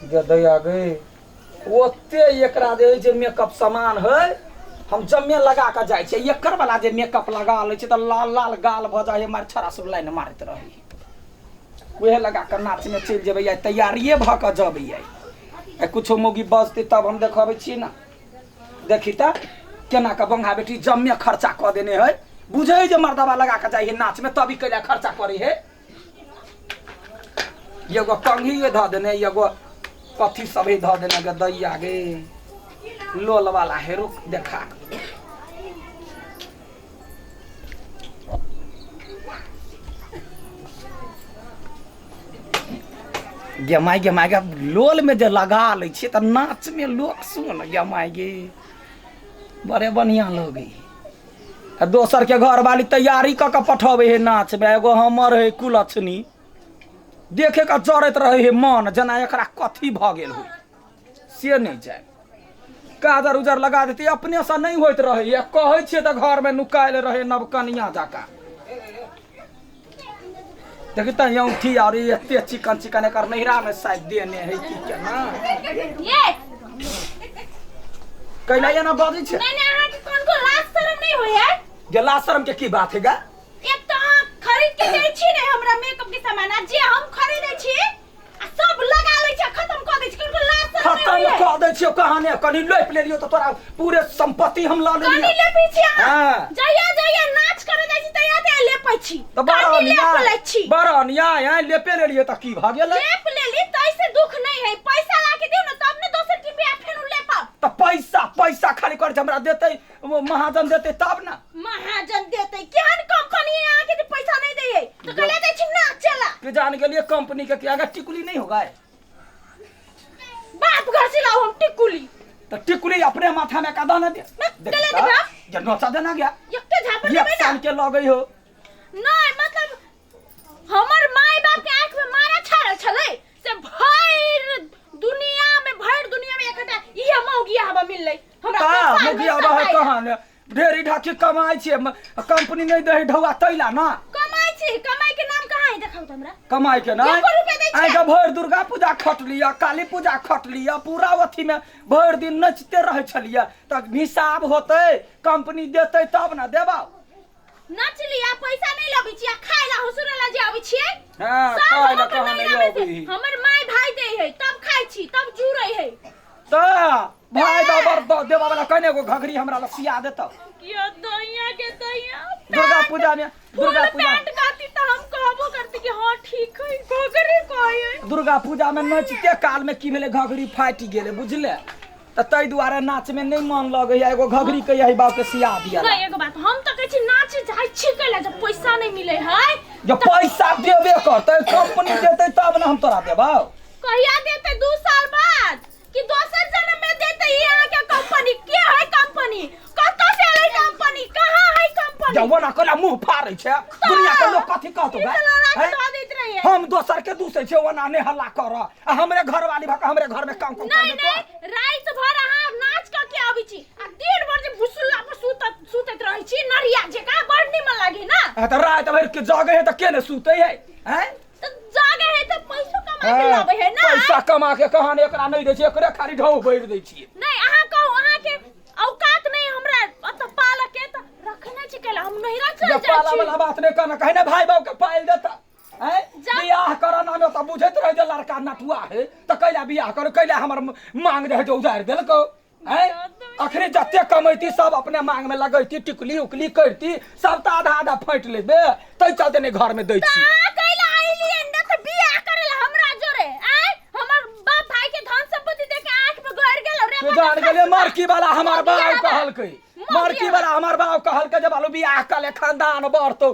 गे दैया गे, ओते एकरा जे जे मेकअप सामान है हम जम्मे लगा के जाइ छियै। एकर वाला जे मेकअप लगा लै छै तऽ लाल लाल गाल भऽ जाइ है, मार छड़ा सब लाइन मारैत रहै। उहे लगा के नाचमे चलि जेबै, आइ तैयारिए भऽ कऽ जेबै। आइ आइ कुछो मौगी बजतै तब हम देखबै छियै ने। देखी तऽ केना कऽ बंगा बेटी जम्मे खर्चा कऽ देने है। बुझै जे मर्दबा लगा कऽ जाइ है नाचमे तभी कैला खर्चा करै है। एगो कंघी धऽ देने, एगो कथी सब है धऽ देने। गे दैया गे, लोल वाला है, रुक देखा। गे माय गे माय गे, लोल में जे लगा लै छियै तऽ नाच में लोक सुन। गे माय गे, बड़े बढ़िया लगै। आ दोसर के घर वाली तैयारी कऽ के पठबै है नाच में, एगो हमर है कुलक्षणी, देखे के जरैत रहे है मन, जेना एकरा कथी भऽ गेल हो से नहि जाय। काजर उजर लगा देती अपने से नहीं होइत रहे है। कहै छियै तऽ घर में नुकायल रहे नवकनिया जकाँ। देखी तऽ औंठी और एते चिकन चिकन एकर नैहरा में शायद देने है की केना। ये कैला एना बजै छै? नहीं नहीं, अहाँ के कोन को लाज शरम नहीं होय है? जे लाज शरम के की बात है गा? एक तो अहाँ खरीद के दै छी ने हमरा मेकअप के सामान, आ जे हम खरीदै छी आ सब लगा लै छी आ खत्म कऽ दै छी। कोन को लाज शरम नहीं खत्म होय है? कऽ दै छियौ कहाने, कनि लोपि लेलियौ तऽ तोरा पूरे संपत्ति हम लऽ कनि लेलियौ। लेपै छी अहाँ? हाँ। जहिया जहिया नाच करे जाइ छी तहिया तहिया लेपै छी। तऽ बड़ कनि लेप अन्याय लै छी। बड़ अन्याय है, लेपे लेलियै तऽ की भऽ गेलै? लेप लेली तै से दुख नहीं है, पैसा ला के दियौ ने तब ने दोसर की बियाह फेर लेपब। तऽ पैसा पैसा खाली कर हमरा देतै वो महाजन, देतै तब ने। महाजन देतै? केहन कंपनी है अहाँ के जे पैसा नहीं दै है? तो कहले दै छी नाचेला। के जान गेलियै कंपनी के कि अगर टिकुली नहीं होगा। बाप घर से लाओ हम टिकुली? तऽ टिकुली अपने माथा में कदा न दे। मैं देखी केले तऽ, देबै हम? जे नोचा देना गया एकटे झापड़ एक देबै ना। साल के लगै हो। नहीं, मतलब हमर माय बाप के आंख में मारा छाड़ल छलै से भरि दुनिया में, भरि दुनिया में एकटा इहे मौगिया हवा मिललै हमरा। का संसार में मुखिया बा है सहाय। कहाँ ने ढेरी ढाकी कमाइ छियै, कंपनी नहीं दे ढौआ तैला ना। कमाइ छी, कमाइ के नाम कहाँ है? देखाउ त हमरा। कमाइ के नहीं एको रुपया दै छै? आइ के भरि दुर्गा पूजा खटलियै, काली पूजा खटलियै, पूरा अथी में भरि दिन नचिते रहै छलियै, तऽ हिसाब होतै कंपनी देतै तब ने देबौ। नचली आ पैसा नहीं लबै छी आ खाय ला हुसुरे ला जे आबै छियै। हाँ, सब खाय ला हम कहाँ नहीं नहीं लाबै छै। अबै। हमर माय भाई दे है तब खाय छी, तब जुड़ै है। तऽ भाई बाबर द देबा वाला कने एगो घघरी हमरा ला सिया देतौ। यो दैया के दैया, दुर्गा पूजा में, दुर्गा फुल पूजा पैंट कहती तो हम कहबो करती कि हाँ ठीक है, घघरी कहे। दुर्गा पूजा में नचते काल में की भेलै, घघरी फाटि गेलै बुझले, तऽ ताहि दुआरे नाच में नहीं मन लगैया। एगो घघरी के यही बाप के सिया दिया। नहीं, एगो बात हम तो कहै छी, नाच जाइ छी कैला जब पैसा नहीं मिले है? जब पैसा देबे करतै कंपनी देतै तब ने हम तोरा देबौ। कहिया देतै? 2 साल बाद कि दोसर जन्म में देतै? ई अहाँ के कंपनी के है? कंपनी कतऽ से एलै? कंपनी कहाँ है कंपनी? जब ओना कोना मुंह फाड़ै छै, दुनिया के लोग कथी कहतो ई गे? तऽ लड़ा के हैं? धऽ दैत रहियै। हम दोसर के दूसै छै, ओना नहि हल्ला कर आ हमरे घरवाली भऽ के हमरे घर में काम काम नहीं करबे। नहीं, राति भर अहाँ नाच कऽ के अबै छी आ दिन भर जे भुसुल्ला पर सुतत सुतैत रहै छी नरिया जेकाँ, बड़ निमन लागे ना। तो तऽ राति भरि के जगै है तऽ के ने सुतै है, हैं? तऽ जागे है तऽ पैसो कमा के लाबै है ना। पैसा कमा के कहाँ ने एकरा नहीं दै छियै, एकरे खाली ढौ भरि दै छियै। नहीं, अहाँ कहू, अहाँ के औकात नहीं हमरा ओतऽ पालऽ के तऽ रखने छी कैला? हम नैहरा चल जब जाइ पाला छी। वाला बात नहीं कहना, कहे ना भाई बाबू के पाल देता हैं? बियाह करना में तऽ बुझैत रहे जे लड़का नटुआ है तऽ कैला बियाह करू, कैला हमर मांग रहे जे उजारि देलकौ, हैं? अखनी जते कमैती सब अपने मांग में लगैती, टिकली उकली करती, सब तऽ आधा आधा फाटि लेबे, तै चलते नहीं घर में दै छी। अहाँ कैला अइलियै ने तऽ बियाह करेला हमरा जोरे? आँय, हमर बाप भाई के धन संपत्ति देख के आँख में गड़ गेल रे? तू जान गेलियै, मरकी वाला हमर बाप कहलकै, मौगी मरकी हवा। वाला हमर बाप कहलकै जे बालू बियाह कऽ ले, खानदान बढ़तौ।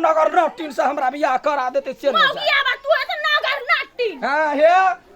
नगर नटीन से हमरा बियाह करा देतै से नहि मौगी जान। आबा तू है तऽ नगर नाटी। हाँ, हे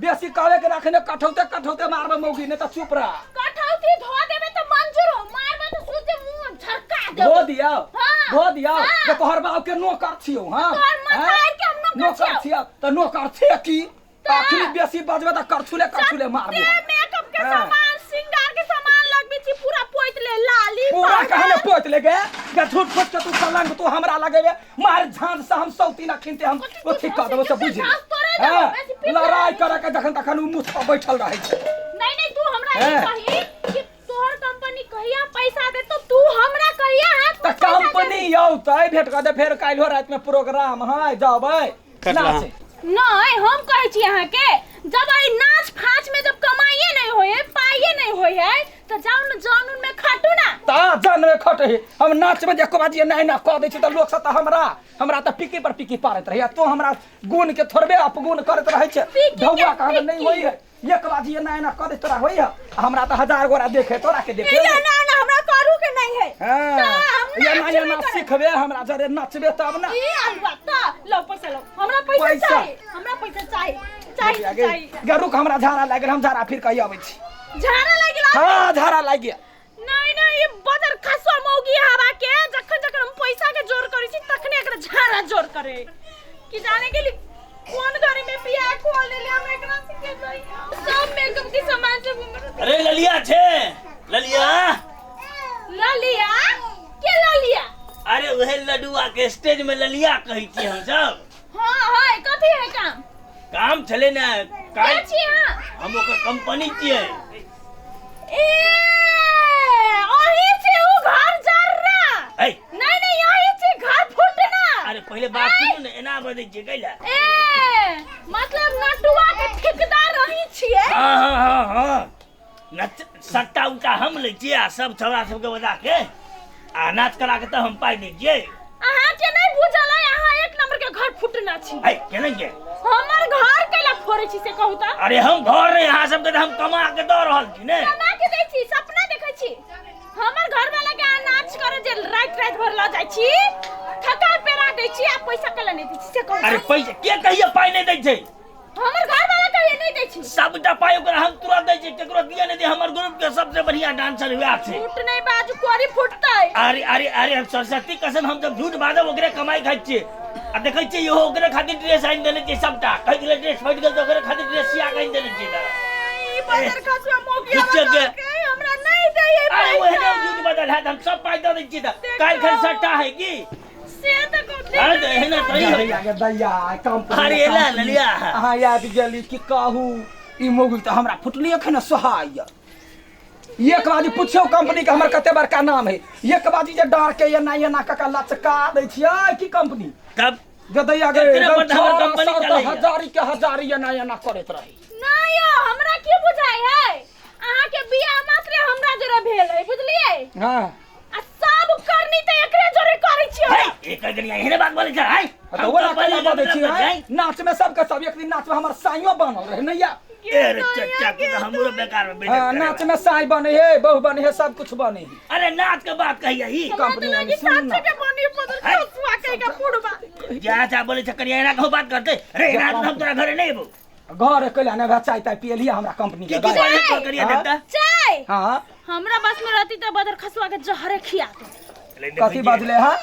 बेसी कहबे के रखने कठौते कठौते मारबे मौगी, नहीं तऽ चुप रह। कठौती धो देबे तऽ मंजूर हो, मारबे तऽ सोचे मुंह झरका देबो। धो दियौ? हाँ। धो दियौ? हाँ। जे तोहर बाप के नौकर छियौ। हाँ, तोहर माथा हैं? आरि के हम नौकर नौकर छियौ। छियौ तऽ नौकर छियै की? तऽ अखनी बेसी बजबे तऽ करछुले करछुले मारबो। ते मेकअप के हाँ। सामान, श्रृंगार के सामान लगबे छी, पूरा पोइत ले लाली पूरा पाउडर। कहने पोत ले गे गे, झूठ फूट के तू कलंक तू हमरा लगेबे, मार झांझ से हम सौती न खिनते हम कथी ओथी कऽ देबो से बुझ ले। झाँस तोरे देबो हाँ, बेसी पीट लड़ाई करे के जखन तखन उ मुँह पर बैठल रहै छै। नहीं नहीं, तू हमरा ई हैं? कही कि तोहर कंपनी कहिया पैसा देतो, तू हमरा कहिया हाथ तऽ में पैसा देबी? कंपनी औतै भेट कऽ दे, फेर काल्हिो रातिमे प्रोग्राम है, जबै कटला। नाचे। नहीं, हम कहै छी अहाँके, जब एहि नाच फाच में जब कमाइए नहीं होय है, पाइए नहीं होय है, तऽ जाउ ने जानून में खटू ना। ता जानमे खटे हे, हम नाचमे जे एको बाजी एना एना कऽ दै छी तऽ लोक सब तऽ हमरा हमरा तऽ पिकी पर पिकी पारैत रहैया। तू हमरा गुण के थोड़बे अपगुण करैत रहै छै। पिकी के ढौआ कहाँ नहि पिकी। होइ है, एक बाजी एना एना कऽ दे तोरा होइ है, आ हमरा तऽ हजार गोरा देखे तोरा के देखे। ना ना ना, हमरा करू के नहीं है। हाँ, तऽ हम एना नाचबे एना करब। सिखबे, हमरा जरे नचबे तब ना। ई अलुआ तऽ लो पैसा लो, हमरा पैसा पैसा। चाही, हमरा पैसा चाही, चाही तऽ चाही। गे रुक, हमरा झाड़ा लागि गेल, हम झाड़ा फिर कही अबै छी। झाड़ा लागि गेल? हाँ, झाड़ा लागि गेल। नहीं नहीं, ई बदर खसुआ मौगी हवा के जखन जखन हम पैसा के जोर करै छी तखने एकरा झाड़ा जोर करे कि जाने के लिए कोन घड़ी में बियाह खोल लेले हम एकरा से के जाई सब मेकअप के सामान सब हमरा। अरे ललिया छे, ललिया। ललिया के ललिया? अरे उहे लडुआ के स्टेज में ललिया कहै छी हमसब। हाँ हाँ, कथी है काम? काम छलै ने के काल्हि छी अहाँ? हम ओकर कंपनी छियै। ए ओही छी उ घर जर्रा? ऐ नहीं नहीं, यही छी घर फुटना। अरे पहिले बात सुनू ने, एना बजै छियै कैला? ए मतलब नटुआ के ठेकेदार रही छियै? हाँ हाँ हाँ हाँ, नच सट्टा उट्टा हम लै छियै आ सब छौड़ा सबके बजा के आ नाच करा के तऽ हम पाइ दै छियै। अहाँ के नहीं बुझल है, अहाँ एक नंबर के घर फुटना छी। है केना के हमर घर कैला फोड़ै छी से कहू तऽ? अरे हम घर नहीं, अहाँ सबके तऽ हम कमा के दऽ रहल छी ने। कमा के दै छी, सपना देखै छी। हमर घर वाला के अहाँ नाच करे जे राति राति भर लऽ जाइ छी, थका पेरा दै छी आ पैसा कैला नहि दै छी से कहू अरे तऽ? पैसा के कहियो पाइ नहि दै छै? हमर घर वाला कहियो नहि दै छी। सबटा पाइ ओकरा हम तुरंत दै छियै, केकरो दिए नहि दै। हमर ग्रुप के सबसे बढ़िया डांसर वएह छै। झूठ नहि बाजू, कोरी फुटतै। अरे अरे अरे, हम सरस्वती कसम, हम जब झूठ बाजब ओकरे कमाई खाइ छियै। आ देखै छियै इहो ओकरे खातिर ड्रेस आनि देने छियै सबटा। कहै छलै ड्रेस फटि गेल तऽ ओकरे खातिर ड्रेस सिया के आनि देने छियै। ई बदर खसुआ मोगिया झूठ के। के हमरा नहि दै है अरे ओहने पैसा। झूठ बदल है, हम सब पाइ दऽ दै छियै तऽ काल्हि खन सट्टा है की? से तऽ कहू। अरे तऽ एहना थोड़ी होइ। दैया गे दैया, कंपनी अरे एला ललिया। अहाँ आबि गेली की कहू, ई मोगुल तऽ हमरा फुटली एखन सोहाय। एक बाजी पूछियौ कंपनी के हमर कते बड़का नाम है। एक बाजी जे डार के एना एना कऽ कऽ लचका दै छियै की कंपनी तब जे दैया गे एतने एकदम बड़ हमर छौड़ा कंपनी सब तऽ चलैया। हजारी के हजारी एना एना करैत रही। नहि यौ, हमरा की बुझाइ है, अहाँके बियाह मात्रे हमरा जोरे भेल है, बुझलियै? हाँ। आ सब करनी तऽ एकरे जोरे करै छियै। है एक कनिया एहने बात बोलै छै है। तऽ ओना केना बजै छी हैं? नाच में सबके सब एक दिन नाच में हमर साइयो बनल रहे नहीं या? अरे चचा तू तऽ हमरो बेकार में बेइज्जत हाँ, करे नाच में साई बने है, बहु बने है, सब कुछ बने है। अरे नाच के बात कहिया ही हमरा तऽ कंपनी लागी सुन ना। साथे के बनी बदल है। खसुआ के का पुड़बा। जा जा बोलै छै कनिया एना कहूँ बात करते। अरे एना तऽ हम तोरा घरे नहीं एबो। घर कैला नहि चाय ताय पियलियै हमरा कंपनी की के की गाय। बात है कनिया हाँ? देखता चाय हाँ हमरा बस में रहती तऽ बदर खसुआ के जहरे खिया दे। कथी बजले है?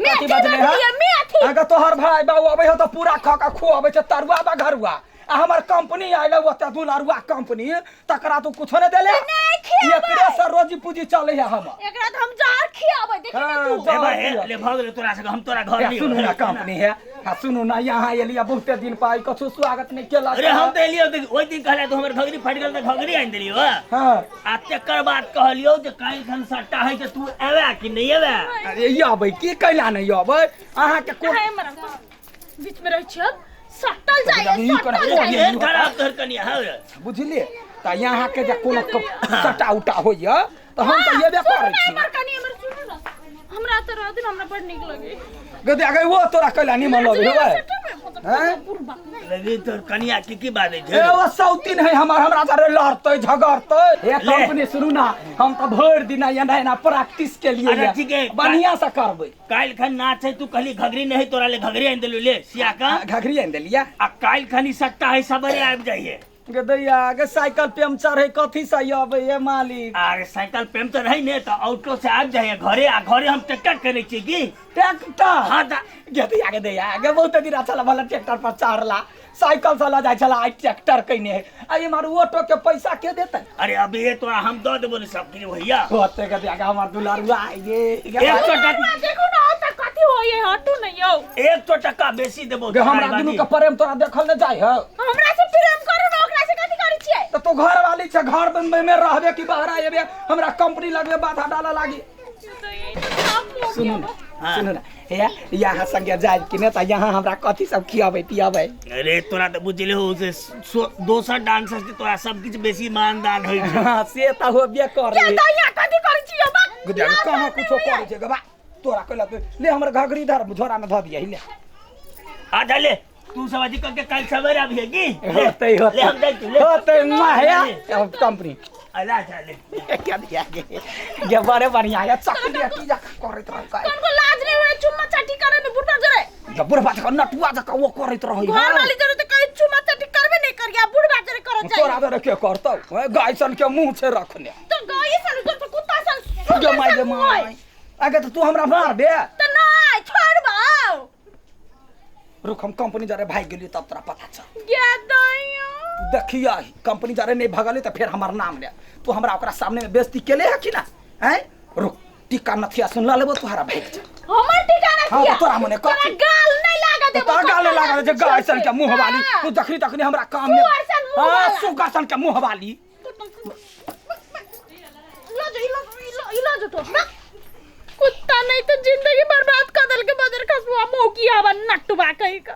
मैं कथी अथी बजले है? बजलियै, मैं अथी। अगर तोहर भाई बाबू अबै हो तऽ पूरा खा के खुआबै छै तरुआ बा घरुआ, आ हमर कंपनी आयल ओते दुलारुआ कंपनी, तकरा तू कुछो नहि देले। नहि खियाबै। एकरे से रोजी पूंजी चले है हमर। एकरा तऽ हम जहर खियाबै, देखी ने हाँ, तू। जहर ले भाई, खियाबै। ले भऽ गेलै तोरा से, हम तोरा घर हे, नहीं सुनू ना कंपनी है, हाँ सुनू ना, यहाँ एलियै बहुते दिन पर कछु स्वागत नहीं केलक। अरे हम तऽ एलियौ तऽ ओहि दिन कहलियै तऽ हमर घघरी फाटि गेल तऽ घघरी आनि देलियौ। हाँ आ तकर बाद कहलियौ जे काल्हि खन सट्टा है तऽ तू एबे कि नहि एबे? अरे अबै की कैला नहि अबै अहाँके कोन अहाँ एम्हर आउ तऽ। बीच में रहै छियै, सटल जाइए, ई कोन- सटल जाइए। केहन खराब तोहर कनिया हौ रे। बुझलियै तऽ यहाँके जे कोनो सटा उटा होइए तऽ हम तऽ एबे सुनू करै ने छी। एम्हर कनि, एम्हर सुनू ने, हमरा तऽ रहत ने, हमरा बड़ नीक लगे। गदे अगे वो तोरा कैला निमन लगे होबै हैं? बुढ़बा लगी तोहर कनिया की की बाजै छै? ए ओ सौतीन है हमर, हमरा जरे लड़तै झगड़तै। हे ले। कंपनी सुनू ना, हम तऽ भरि दिन एना एना प्रैक्टिस के लिए अच्छा, ठीक है। बढ़िया से करबै। काल्हि खन नाच है, तू कहली घघरी नहीं तोरा ले घघरी आनि देलियौ, ले सिया का। घघरी आनि देलियै। आ काल्हि खन ई सट्टा है सबेरे आबि जाइए। गे दैया गे, साइकिल पंचर है, कथी से अबै हे मालिक? अरे साइकिल पंचर है ने तऽ ऑटो से आबि जाइए घरे, आ घरे हम ट्रैक्टर करै छियै की। ट्रैक्टर? हाँ तऽ। गे दैया गे दैया गे, बहुत दिन अच्छा भला ट्रैक्टर पर चढ़ला, साइकिल से लऽ जाइ छला, आइ ट्रैक्टर कइने है। आ इमहर ऑटो के पैसा के देतै? अरे अभी ये तोरा हम दऽ देबो ने सब किछु भैया। होते गे दैया गे, हमर दुलारुआ आइ गे। एक सौ टका देखू ने ओतऽ कथी होइए हटू न यौ। एक तो टका बेसी देबो। गे हमरा दुनू के प्रेम तोरा देखल न जाय है। हमरा से प्रेम करू न, ओकरा से कथी करै छियै? तऽ तू घर वाली छै, घर बनबै में रहबे कि बाहर एबे? हमरा कंपनी लगबे बाधा डालऽ लागी। सुनू ने। हाँ। सुनू ने, हे यहाँ संगे जाय कि नहि तऽ यहाँ हमरा कथी सब खियाबै पियाबै? अरे तोरा तऽ बुझले हो से दोसर डांसर से तोरा सब किछु बेसी मानदान होइ छै। हाँ, से तऽ होबे करे। के तऽ यहाँ कथी करै छियै बा? गुदिया कहाँ कुछो करै छै गबा तोरा कहलक ले हमर घघरी धर, झोरा में धऽ दिया ले। अच्छा ले, तू सब अथी करके कल सवेरे आबिहे की? होतै। ले हम जाइ छी, ले। होतै माया कंपनी। अला अच्छा ले। क्या दिया गे गे, बड़े बढ़िया है चकली की जा करैत रहै काय। कनको लाज नहीं होय चुम्मा चाटी करे में बुढ़बा जरे? जब बुढ़बा जकाँ नटुआ जकाँ ओ करैत रहै। घर वाली जरे त कहीं चुम्मा चाटी करबे नहीं करिया, बुढ़बा जरे करत जाय। तोरा दरे के करतौ? गाय सन के मुंह छै रखने। तो गाय सन तो कुत्ता सन। गे माय गे माय, आगे तऽ तू हमरा मार बे। त नहीं छोड़बौ। रुक, हम कंपनी जरे भागि गेलियै तब तोरा पता चल। गे दैयो। तू देखिया, कंपनी जरे नहीं भगले तऽ फेर हमर नाम ले। तू हमरा ओकरा सामने में बेइज्जती केले है कि ना? हैं, रुक, टीका नथिया सुन ला लेबो तुहारा, भागि जा। हमर ठिकाना हाँ, किया? तऽ तोरा मने कथी? तोरा गाल नहीं लागत देबो। तोरा गाले लागल जे गाय सन के मुंह वाली। तू जखनी तखनी हमरा काम में सुअर सन मुँह हाँ, वाला। सुगा सन के मुंह वाली। लो जो इलो इलो इलो जो तो ना कुत्ता नहीं तो जिंदगी बर्बाद कर दल के बदर खसुआ मौकी आवा नटुआ कहीं का।